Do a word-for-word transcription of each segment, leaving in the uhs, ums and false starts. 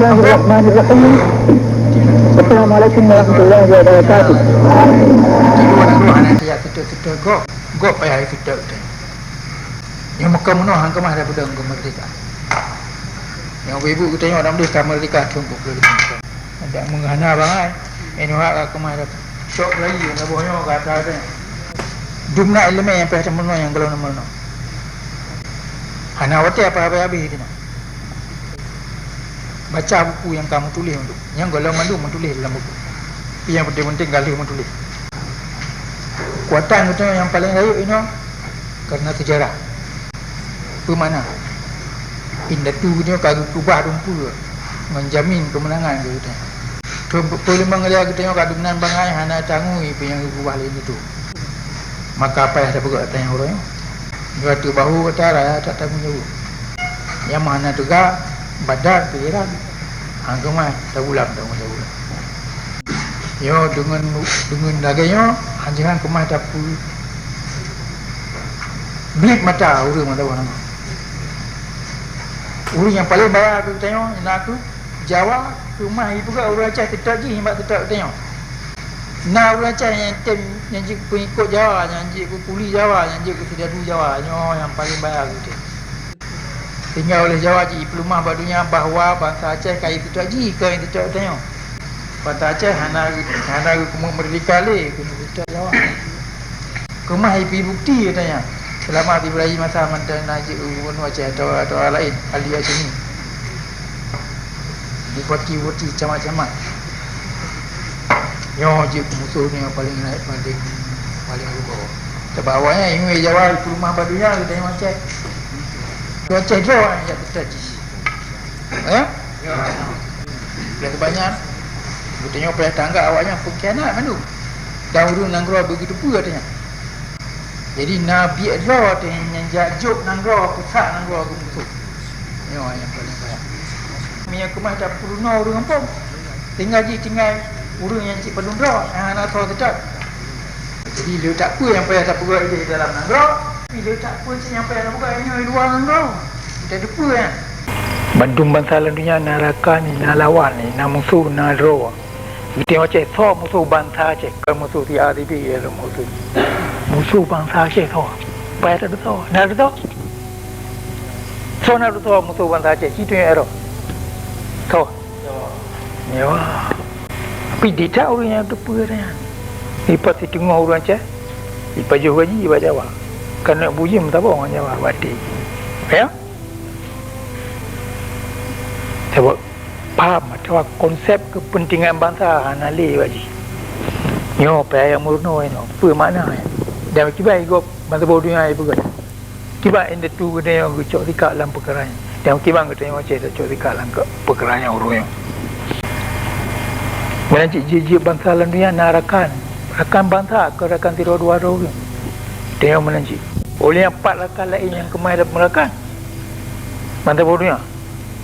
Bismillahirrahmanirrahim. Assalamualaikum warahmatullahi wabarakatuh. Tiga-tiga aneuk siat seutôt-seutôt gob, gob payah seutôt teuh. Nyang meukeumeunoh han keumah dah peudong keumeurdehkaan. Nyang ibu-ibu geutanyoe lam deh ka meurdehka thôn peuet ploh limong thôn. Adak meunghana bangai, eh, nyoe hak ka keumah dah. Cok lagi, saboh nyoe ka atra teuh. Dum na ileumèe nyang payah tameurunoe nyang gohlom tameurunoe. Hana watèe apa habéh-habéh teuh nyoe. Baca buku nyang ka meutuléh mandum. Nyang gohlom mandum meutuléh dalam buku. Tapi nyang penting-penting ka lheueh meutuléh. Keukuatan geutanyoe nyang paleng rayeuk inoe karena sejarah. Peue makna? Indatu geutanyoe ka geukeubah dumpeue ngon jamin keumeunangan keu geutanyoe. Keu, keu limong lé geutanyoe ka dumnan bangai hana tangui peue nyang geukeubah lé indatu. Maka payah tapeugah tanyoe uroe nyoe. Dua teuk bahu kata raya tak tanggung jaweueb. Nyang meuhana teuga, badan, pikiran, hana keumah tagulam tanggung jaweueb. Nyoe deungon, deungon lagèe nyoe, hanjeuet han keumah tapeublib mata ureueng mata buah nama. Ureueng nyang paleng bahaya keu geutanyoe, na keuh Jawa, keumah ipeugah ureueng Aceh teutap jih nibak teutap geutanyoe. Na ureueng Aceh nyang tem, nyang jeuet keu peungikot Jawa, nyang jeuet keu kuli Jawa, nyang jeuet keu seudadu Jawa, nyoe nyang paleng bahaya keu geutanyoe. Sehingga oleh Jawa jipeuleumah bak donya bahwa bansa Aceh ka jiteutab jih, ka jiteutab geutanyoe. Bansa Aceh hana, hana geukeumeung meurdehka lé keuneuk jiteutab Jawa. Keumah ipi bukeuti geutanyoe. Seulama Ibrahim Hasan mantong na jeuet gubunur Aceh atawa, atawa laén, ahli Aceh ni. Bupati-bupati, camat-camat. Nyoe jeuet musoh nyang paleng rayeuk, paleng, paleng rugoe. Sabab awaknyan iéleumèe Jawa peuleumah bak donya geutanyoe Aceh. Aceh droe nyang jak teutab jih. Eh? Oleh sebab nyan, geutanyoe payah tanggap awaknyan peungkhianat mandum. Dan ureueng nanggroe beugeuteupeu geutanyoe. Jadi na biet droe teuh nyang jak jok nanggroe, peusak nanggroe keu musoh. Nyoe nyang paleng bahaya. Meunyoe keumah tapeurunoe ureueng gampông, tinggai jih tinggai ureueng nyang cit padum droe nyang hana soe teutab. Jadi le that peue nyang payah tapeugah idéh dalam nanggroe, tapi le that peue cit nyang payah tapeugah nyoe luwa nanggroe. Teudeue peue nyan. Bandum bansa lam donya na rakan, na lawan, na musoh, na droe. Geutanyoe Aceh soe musoh bansa Aceh, kon musoh si A si B lom musoh. Musoh bansa Aceh soe? Payah tadeungoe. Na deungoe? Soe na deungoe musoh bansa Aceh? Ci tunyok droe. Soe? Nyoe. Tapi di that ureueng nyang teupeue nyan. Ipat siteungoh ureueng Aceh, ipajoh gaji bak Jawa. Keuneuk bujeuem saboh ngon Jawa bak até. Ya? Sabab paham atawa konsep keupeuntengan bansa hana lé bak jih. Nyoe payah meurunoe nyoe, peue makna nyan? Dan kiban gob ban saboh donya ipeugah. Kiban indatu geutanyoe geucok sikak lam peukara nyan. Dan kiban geutanyoe Aceh tacok sikak lam ke-, peukara nyan uroe nyoe. Meunan cit jeuet-jeuet bansa lam donya na rakan. Rakan bansa keu rakan sidroe dua droe ureueng. Tanyoe meunan cit. Ulèh nyan pat rakan laén nyang keumah dap meurakan. Ban saboh donya.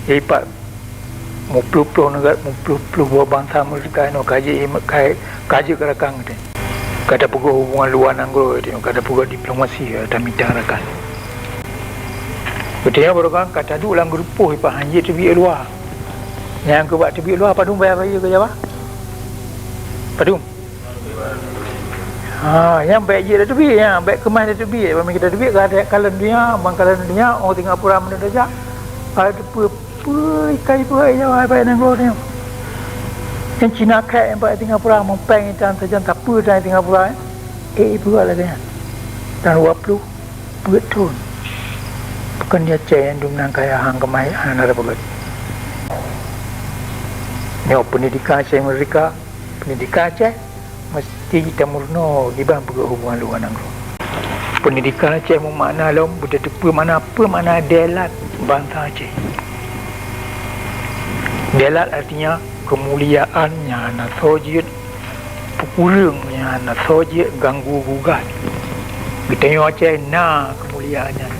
Ipat muploh-ploh neugara, muploh-ploh buah bansa meurdehka inoe ka jeuet, ka, ka jeuet keu rakan geutanyoe. Ka tapeugöt hubungan luwa nanggroe geutanyoe, ka tapeugöt diplomasi, ka tamita rakan. Geutanyoe baroe kan ka taduek lam geurupoh ipat han jeuet teubiet luwa. Nyang keubah teubiet luwa padum payah bayeue keu Jawa? Padum? Ha, nyang bèk jeuet tateubiet, nyang bèk keumah tateubiet. Ban mita teubiet ka, ka lam donya, ban ka lam donya, oh Singapura meunyoe tajak. Ka teupeue, peue ikai peue Jawa bèk nanggroe nyoe. Nyang Cina kèe bak Singapura, meupèng itan sajan tapeue tan Singapura, eh. Eh, ipeugah lagèe nyan. Dan dua ploh peuet thon. Pakon di Aceh nyang dum nan kaya han keumah hana tapeugöt. Nyoe peundidikan Aceh meurdehka. Peundidikan Aceh meusti tameurunoe kiban peugöt hubungan luwa nanggroe. Peundidikan Aceh meumakna lom beutateupeue makna, peue makna dèelat bansa Aceh. Dèelat artinya keumuliaan nyang hana soe jeuet peukureueng, nyang hana soe jeuet ganggu gugat. Geutanyoe Aceh na keumuliaan nyan.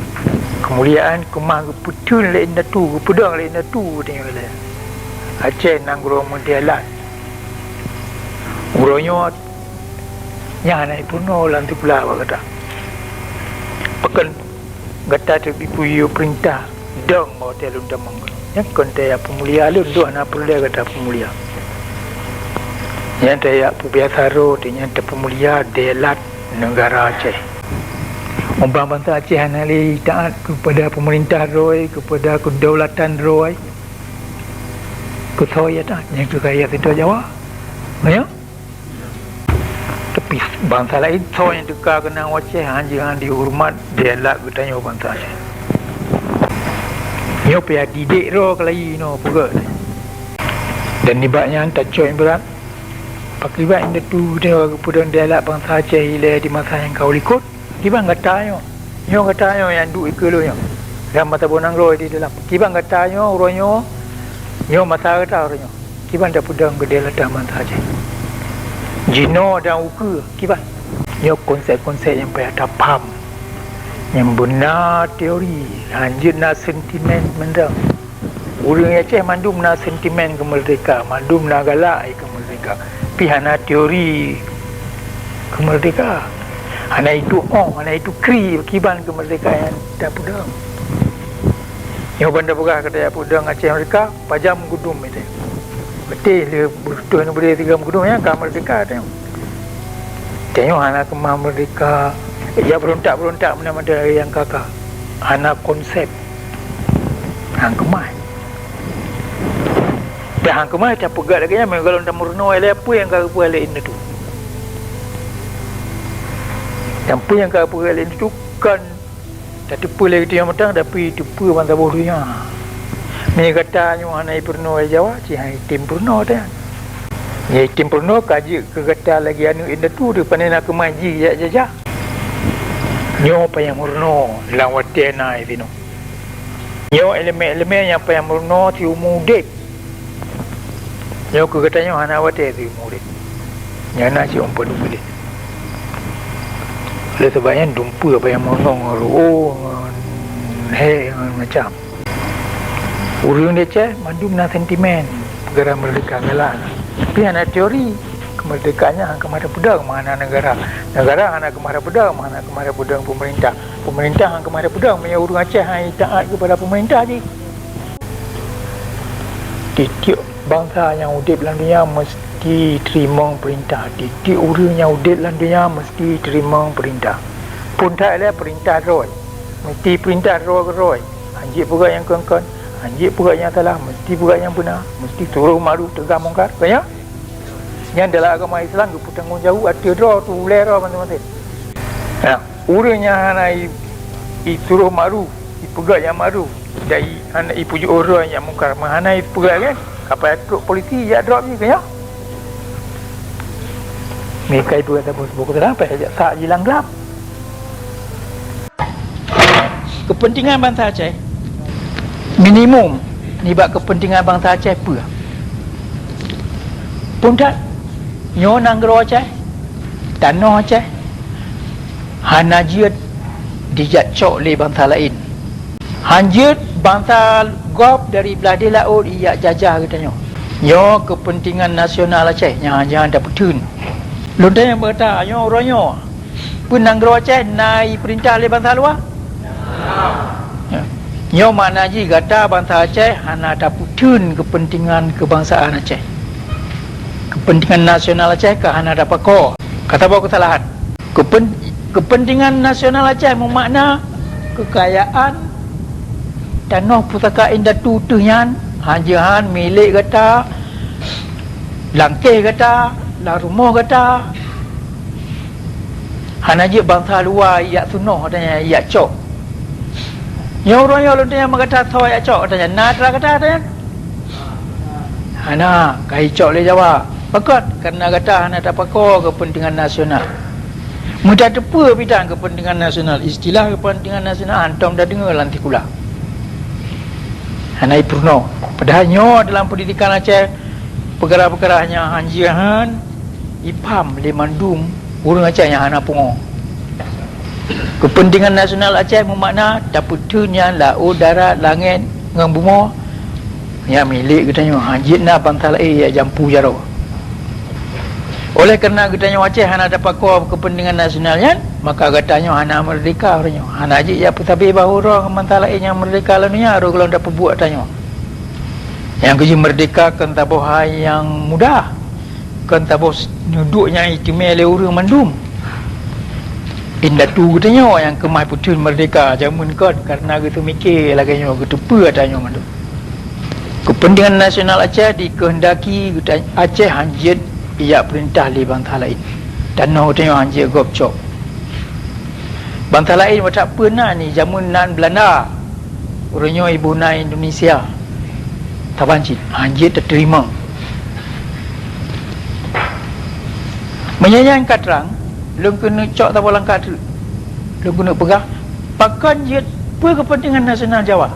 Keumuliaan keumah geupeutheun lé indatu, geupeudong lé indatu geutanyoe ilèe. Aceh nanggroe meudèelat. Uroe nyoe nyan hana jipeurunoe lam sikula bak gata. Pakon gata teubiet peuyue peurintah dong bak watèe lôn tamong keunoe. Nyan kon tajak peumulia lôn, lôn hana peureulée gata peumulia. Nyan tajak peubiasa droe, nyan tapeumulia deulat neugara Aceh. Umpama bansa Aceh hana lé taát keupada peumeurintah droe, keupada keudaulatan droe, keu soe ia taát? Nyan keu kaya sidroe Jawa. Nyo? Tapi bansa laén, soe nyang teuka keunan u Aceh, han jeuet han dihoreumat, deulat geutanyoe bansa Aceh. Nyoe payah didik droe keulayi inoe peugöt. Dan nibak nyan tacok nyang brat, pakriban indatu geutanyoe geupeudong deulat bansa Aceh ilée di masa nyang ka u likot. Kiban gata nyoe, nyoe gata nyoe nyang duek ikeue lôn nyoe, dan mata bonang roe di dalam. Kiban gata nyoe, uroe nyoe, nyoe masa gata uroe nyoe. Kiban tapeudong keudeulatan bansa Aceh. Jinoe dan ukeue, kiban. Nyoe konsep-konsep nyang payah tapaham. Nyang beuna teori, hanjeuet na sentimen mantong. Ureuëng Aceh mandum na sentimen keumeurdehka, mandum na galak keumeurdehka. Pi hana teori keumeurdehka. Hana itu ong, hana itu kri kiban keumeurdehka nyang tapeudong. Nyoe ban tapeugah keu tapeudong Aceh meurdehka, pajan geudum itu. Beutôi le beutôi neubri tiga geudum nyang ka meurdehka teuh. Tanyoe hana keumah meurdehka, ya beurontak-beurontak meunan mandum nyang ka-ka. Hana konsep. Han keumah. Dan han keumah tapeugah lagée nyan, meunyoe gohlom tameurunoe lé peue nyang ka geupeugah lé indatu. Dan peue nyang ka geupeugah lé indatu kon tateupeue lé geutanyoe mantong, tapi teupeue ban saboh donya. Meunyoe gata nyoe hana ipeurunoe lé Jawa, cit han item peurunoe teuh. Nyang item peurunoe ka jeuet keu gata lagée aneuëk indatu, di pane na keumah jih jak jajah. Nyoe payah meurunoe lam watée na sinoe. Nyoe iéleumé-iéleumé nyang payah meurunoe siumu udeb. Nyoe keu geutanyoe hana watée siumu udeb. Nyang na siumu padum udeb. Oleh sabab nyan dumpeue payah meurunoe ngon ruoh, ngon hék, ngon macam. Ureuëng di Aceh mandum na sentimen peugah meurdehka galak. Tapi hana teori keumeurdehkaan nyan han keumah tapeudong meuhana neugara. Neugara hana keumah tapeudong meuhana keumah tapeudong peumeurintah. Peumeurintah han keumah tapeudong meunyoe ureuëng Aceh han taát keupada peumeurintah jih. Tieb-tieb bansa nyang udeb lam donya meuseuti teurimong peurintah. Tieb-tieb ureuëng nyang udeb lam donya meuseuti teurimong peurintah. Phon that lé peurintah droe, meuseuti peurintah droe keudroe. Hanjeuet peugah nyang kon-kon, hanjeuet peugah nyang salah, meuseuti peugah nyang beuna, meuseuti turoh ma'ruf teugah mungkar. Ka nyan? Nyan dalam agama Islam geupeutanggong jaweueb ateueh droe, ateueh ulée droe maséng-maséng. Nah, ureuëng nyang hana i, ituroh ma'ruf, ipeugah nyang ma'ruf, dan i, hana ipujoe droe nyang mungkar, meuhana ipeugah lagée, ka payah trok polisi jak drop jih, ka nyan? Meukai peugah saboh-saboh keusalahan, payah jak sak jih lam glam. Keupeuntengan bansa Aceh, minimum nibak keupeuntengan bansa Aceh peue? Phon that, nyoe nanggroe Aceh, tanoh Aceh, hana jeuet dijak cok lé bansa laén. Han jeuet bansa gob dari blaih deh laôt ijak jajah geutanyoe. Nyoe keupeuntengan nasional Aceh nyang hana tapeutheun. Lôn tanyong bak gata, nyoe uroe nyoe, peue nanggroe Aceh na ipeurintah lé bansa luwa? Ya. Nyoe makna jih gata bansa Aceh hana tapeutheun keupeuntengan keubangsaan Aceh. Keupeuntengan nasional Aceh ka hana tapakoe. Ka saboh keusalahan. Keupen-, keupeuntengan nasional Aceh meumakna keukayaan tanoh pusaka indatu teuh nyan, han jeuet han milék gata, lam kéh gata, lam rumoh gata. Hana jeuet bansa luwa ijak seunoh gata nyan, ijak cok. Nyoe uroe nyoe lôn tanyong bak gata, soe ijak cok gata nyan? Na atra gata gata nyan? Hana, ka icok lé Jawa. Pakon? Kareuna gata hana tapakoe keupeuntengan nasional. Meutateupeue bidan keupeuntengan nasional, istilah keupeuntengan nasional hantom tadeungoe lam sikula. Hana ipeurunoe. Padahai nyoe dalam peundidikan Aceh, peukara-peukara nyan han jeuet han ipaham lé mandum ureuëng Aceh nyang hana pungo. Keupeuntengan nasional Aceh meumakna tapeutheun nyan laôt, darat, langét ngon bumoe, nyan milék geutanyoe, han jeuet na bansa laén nyang jampu jaroe. Oleh kareuna geutanyoe Aceh hana tapakoe keupeuntengan nasional nyan, maka geutanyoe hana meurdehka uroe nyoe. Hana jeuet jak peusabe bahô droe ngon bansa laén nyang meurdehka lam donya rot gohlom tapeubuet tanyoe. Nyang keujeuet meurdehka kon saboh hai nyang mudah, kon saboh s-, neuduek nyang iéleumé lé ureuëng mandum. Indatu geutanyoe nyang keumah peutheun meurdehka jameun kon, kareuna geuseumiké lagée nyoe, geuteupeue atra nyoe mandum. Keupeuntengan nasional Aceh dikeundaki geuta-, Aceh hanjeuet ijak peurintah lé bansa laén. Tanoh geutanyoe hanjeuet gob cok. Bansa laén watée peue na ni jameun nan Beulanda. Uroe nyoe iboh na Indonesia, saban cit hanjeuet tateurimong. Meunyoe nyan ka trang, lôn keuneuk cok saboh langkah treuk. Lôn keuneuk peugah, pakon jeuet, peue keupeuntengan nasional Jawa?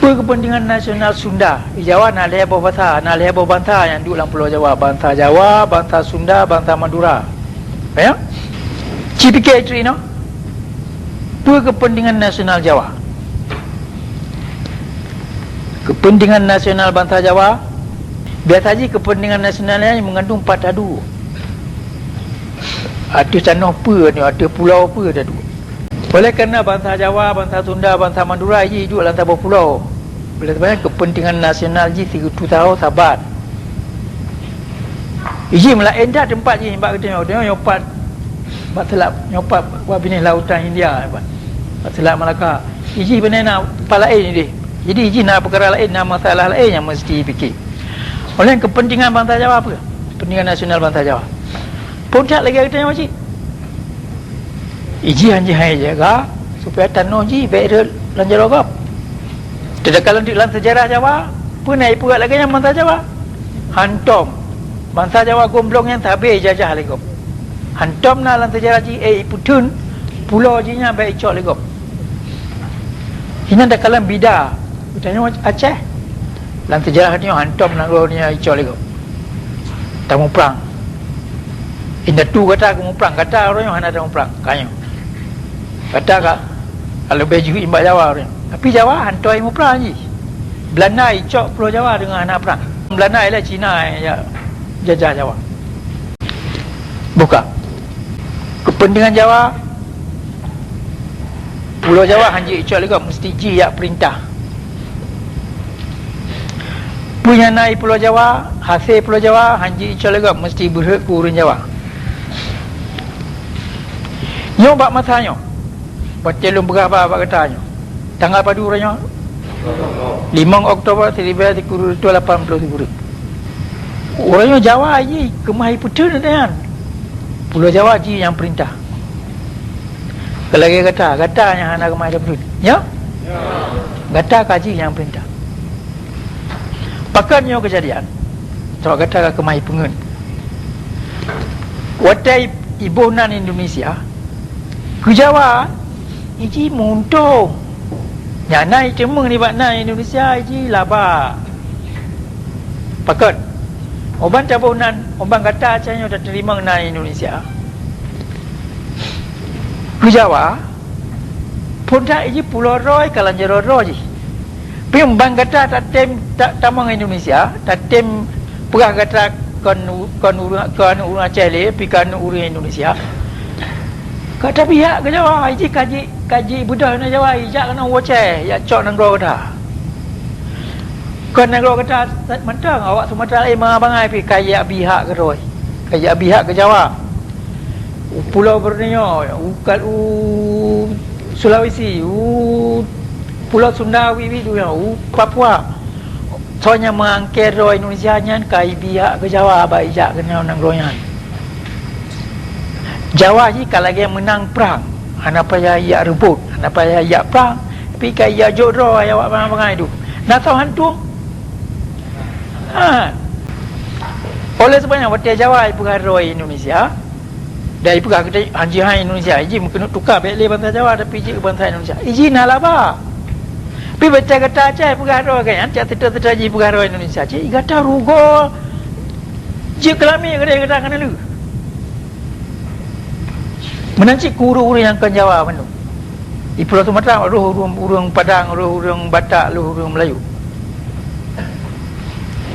Peue keupeuntengan nasional Sunda? Di Jawa na lhée boh basa, na lhée boh bansa nyang duek lam Pulo Jawa, bansa Jawa, bansa Sunda, bansa Madura. Ya? Ci pike treuk inoe. Peue keupeuntengan nasional Jawa? Keupeuntengan nasional bansa Jawa, biasa jih keupeuntengan nasional nyan meungandung pat tadu. Ateueh tanoh peue, ateueh pulo peue tadu. Oleh kareuna bansa Jawa, bansa Sunda, bansa Madura jih duek lam saboh pulo. Oleh sebab nyan keupeuntengan nasional jih sigeuteusaho saban. Iji meulaén that teumpat jih bak geutanyoe, geutanyoe nyoe pat bak selat, nyoe pat bak binéh lautan India, pat, bak Selat Malaka. Iji binéh na teumpat laén ideh. Jadi iji na peukara laén, na masalah laén nyang meusti pike. Oleh keupeuntengan bansa Jawa peue? Keupeuntengan nasional bansa Jawa. Phon that lagée geutanyoe cit. Iji hanjeuet hai jaga supaya tanoh jih bék rhot lam jaroe gob. Teuka lam, lam seujarah Jawa, peue na ipeugah lagée nyan bansa Jawa? Hantom. Bansa Jawa gomblong nyan sabé ijajah lé gob. Hantom na lam seujarah jih, eh, ipeutheun pulo jih nyan bék icok lé gob. Inan teuka lam bida, geutanyoe Aceh. Lam seujarah nyoe hantom nanggroe nyoe icok lé gob. Tamuprang. Indatu gata keumuprang, gata uroe nyoe hana tamuprang, ka nyoe. Gata ka, ka leubeh jeuhet nibak Jawa uroe nyoe. Tapi Jawa hantom muprang jih. Beulanda icok Pulo Jawa deungon hana prang. Beulanda ilée Cina nyang jajah Jawa. Buka. Keupeuntengan Jawa, Pulo Jawa hanjeuet icok lé gob, meusti jih jak peurintah. Peue nyang na i Pulo Jawa, hasé Pulo Jawa hanjeuet icok lé gob, meusti beurhot keu ureuëng Jawa. Nyoe bak masa nyoe, watée lôn peugah bak, bak gata nyoe, tanggai padub uroe nyoe? Limong Oktober seribu sembilan ratus lapan puluh tiga. Uroe nyoe Jawa jih keumah ipeutheun nyan. Pulo Jawa jih nyang peurintah. Keu lagée gata, gata nyang hana keumah ipeutheun. Nyo? Gata ka jih nyang peurintah. Pakon nyoe keujadian? Sabab gata ka keumah ipeungeut. Watée iboh nan Indonesia, keu Jawa, iji meuuntông. Nyang na iteumeung nibak nan Indonesia, iji laba. Pakon? Uban taboh nan, uban gata Aceh nyoe tateurimong nan Indonesia. Keu Jawa, phon that iji pulo droe ka lam jaroe droe jih. Pi uban gata tatem ta-, tamong Indonesia, tatem peugah gata kon u-, kon ureuëng, kon ureuëng Aceh lé, pi kon ureuëng Indonesia. Ka tabihak keu Jawa, iji ka ji, ka jibeudôh na Jawa, ijak keunoe u Aceh, jak cok nanggroe gata. Kon nanggroe gata mantong, awak Sumatera laén bangai-bangai pi ka jak bihak keudroe, ka jak bihak keu Jawa. U Pulo Borneo, u ka-, u Sulawesi, u Pulo Sunda, wit-wit donya, u Papua. Soe nyang meuangkée droe Indonesia nyan ka ibihak keu Jawa bak ijak keunoe nanggroe nyan. Jawa jih ka lagée meunang prang, hana payah ijak reubot, hana payah ijak prang, tapi ka ijak jok droe awak bangai-bangai tu. Na soe hantom? Ha. Oleh sebab nyan, watée Jawa ipeugah droe Indonesia, dan ipeugah keu hanjeuet hai Indonesia, iji meukeuneuk tuka bék lé bansa Jawa, tapi jeuet bansa Indonesia. Iji na laba. Tapi watée gata Aceh ipeugah droe gata nyan, cak seutôt-seutôt jih ipeugah droe Indonesia, cit gata rugoe. Jeuet keu lami gata, gata keuneuk lheueh. Meunan cit keu ureuëng-ureuëng nyang kon Jawa bandum. Di Pulo Sumatera, roh ureuëng, ureuëng Padang, roh ureuëng Batak, roh ureuëng Melayu.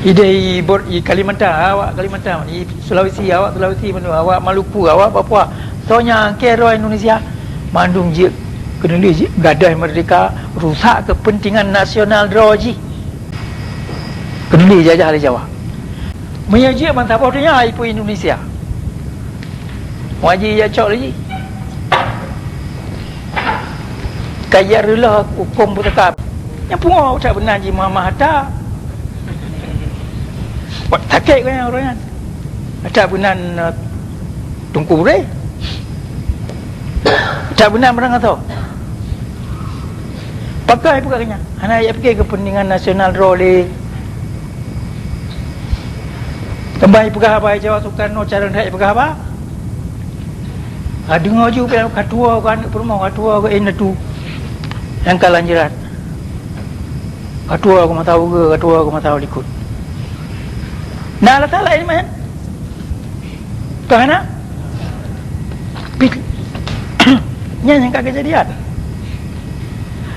Ideh i Bor-, i Kalimantan, awak Kalimantan, i Sulawesi, awak Sulawesi bandum, awak Maluku, awak Papua. Soe nyang angkée droe Indonesia, mandum jeuet Keuneulheueh jih gadôh meurdehka rusak keupeuntengan nasional droe jih. Keuneulheueh jajah lé Jawa. Meunyoe jeuet ban saboh donya ipeue Indonesia. Wajéb jak cok lé jih. Ka jak reuloh hukôm pusaka. Nyang pungo that beunan jih meuhama that. Sakét keu nyang uroe nyan. That beunan, eh, Teungku Bure. That beunan barang asoe. Pakon ipeugah keu nyan? Hana jak pike keupeuntengan nasional droe lé. Teuma ipeugah haba Jawa Sukarno cara that ipeugah haba. Ka deungoe ju pih ka tuwoe keu aneuk peurumoh, ka tuwoe keu indatu nyang ka lanjuran. Ka tuwoe keu mata uroe, ka tuwoe keu mata likot. Na alasan laén meunan? Ka hana? Pih, nyan nyang ka keujadian.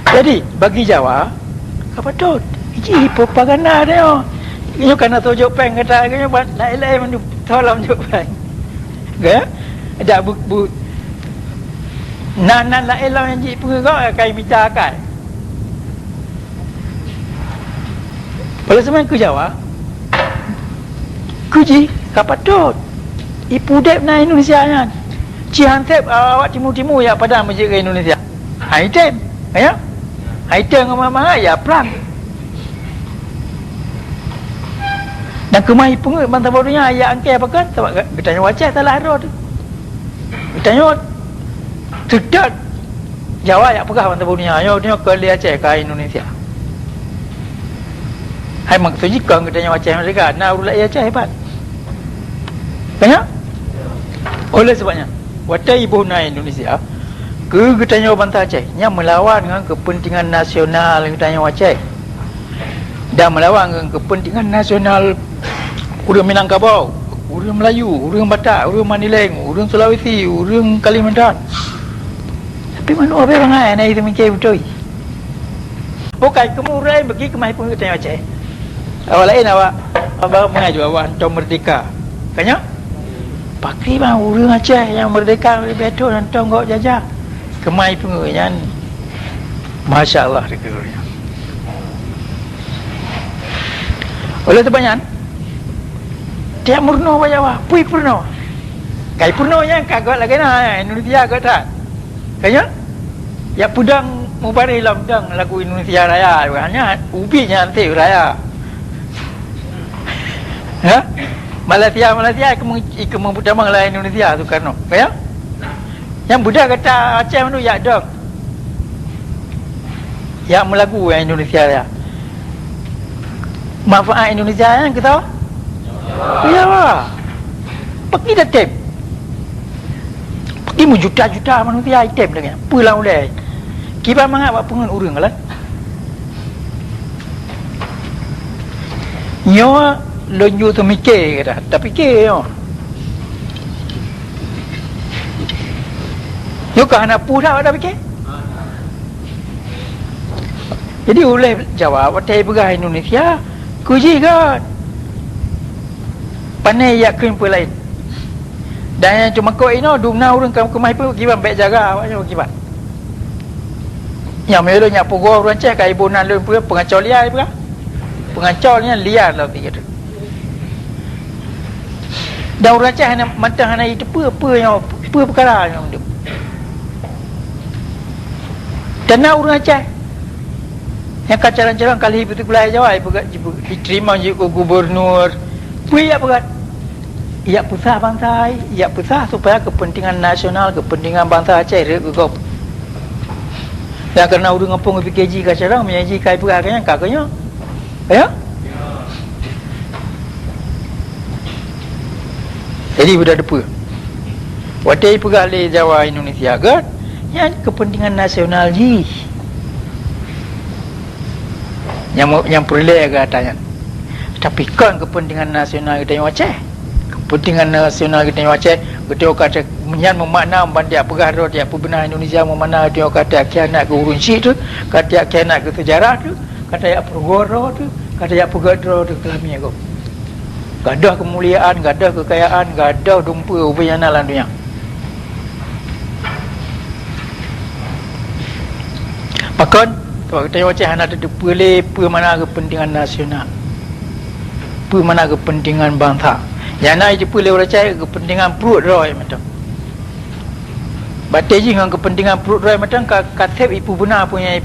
Jadi, bagi Jawa, ka patôt. Jih propaganda nyoe. Nyoe ka na soe jok péng keu that, nyoe ban laén-laén mandum tolong jok péng. Ka? Dak bu, bu, nan, nan laén lom nyang jipeugah ka mita akai. Oleh sebab keu Jawa, keu jih ka patôt. Ipeudeb na Indonesia nyan. Ci han sép awak timu-timu jak padan meujeuet keu Indonesia. Hai tem, ya? Hai tem ngon mangat-mangat ya prang. Dan keumah ipeungeuet ban saboh donya jak angkée pakon, sabab geutanyoe Aceh salah droe teuh. Geutanyoe seutôt Jawa jak peugah ban saboh donya, nyoe, nyoe keu lé Aceh ka Indonesia. Hai maksud jih kon geutanyoe Aceh merdeka, na ureuëng laén Aceh hebat. Ka nyan? Oleh sebab nyan, watée iboh na Indonesia, keu geutanyoe bansa Aceh, nyan meulawan ngon keupeuntengan nasional geutanyoe Aceh. Dan meulawan ngon keupeuntengan nasional ureuëng Minangkabau, ureuëng Melayu, ureuëng Batak, ureuëng Mandailing, ureuëng Sulawesi, ureuëng Kalimantan. Tapi mandum abée bangai na itu mikée beutôi. Bukai keumurah bagi keumah pun geutanyoe Aceh. Awak laén awak, awak mengaji awak hantom merdeka. Ka nyan? Pakriban ureuëng Aceh nyang merdeka leubeh thon hantom gok jajah. Keumah pun nyan. Masya Allah, dikeue nyan. Oleh sebab nyan, tiep meurunoe bak Jawa, pui peurunoe. Kai peurunoe nyan ka gok lagée na, Indonesia gok that. Ka nyan? Jak peudong mubareh lom dong lagu Indonesia Raya, hanya ubit nyan teuh raya. Ha? Malaysia, Malaysia ikeu ikeu meutamong lawan Indonesia Sukarno. Ka nyan? Nyang beudôh gata Aceh mandum jak dong. Jak meulagu nyang Indonesia Raya. Manfaat Indonesia nyan keu soe? Keu Jawa. Pakri dak tem. Pakri meujuta-juta manusia item lagée nyan. Peue lam ulée? Kiban mangat bak peungeuet ureuëng lah. Nyoe lôn ju teumike dah, tapike nyoe. Nyoe ka hana peue dah, dah pike. Jadi uleh Jawa watée peugah Indonesia, keu jih gét. Pane yak keu peue laén. Dan nyang teumeuko inoe dumna ureuëng ka keumah peue kiban bék jaga awaknyan kiban. Nyang meulôn nyak pugoe ureuëng Aceh ka iboh nan lôn peue peungacau lia peugah. Peungacau nyan lia lom tiga tu. Dan ureuëng Aceh hana mantong hana iteupeue peue nyoe peue peukara nyoe. Dan na ureuëng Aceh nyang ka calon-calon kali beuteupeulai Jawa ipeugah jiteurimong jeuet keu gubunur. Peue yak peugah? Yak peusah bansa, yak peusah supaya keupeuntengan nasional, keupeuntengan bansa Aceh rhot keu gob. Dan kareuna ureuëng gampông geupike jih ka carông, meunyoe jih ka ipeugah keu nyan ka keu nyoe. Ya? Jadi beuda deupeu. Watée ipeugah lé Jawa Indonesia gét, nyan keupeuntengan nasional jih. Nyang nyang peureulée gata nyan. Tapi kon keupeuntengan nasional geutanyoe Aceh. Keupeuntengan nasional geutanyoe Aceh, geutanyoe ka nyan meumakna ban tiak peugah droe tiak peubeunah Indonesia meumakna geutanyoe ka tiak khianat keu ureuëng syik tu, ka tiak khianat keu seujarah tu, ka tiak peurugoe droe tu, ka tiak peugét droe tu keulamie gob. Gadôh keumuliaan, gadôh keukayaan, gadôh dumpeue ubé nyang na lam donya. Pakon? Sabab geutanyoe Aceh hana tateupeue lé peue makna keupeuntengan nasional, peue makna keupeuntengan bansa. Nyang na jiteupeue lé ureuëng Aceh keupeuntengan pruet droe mantong. Batée jih ngon keupeuntengan pruet droe mantong ka, ka seb ipeubuna peue nyang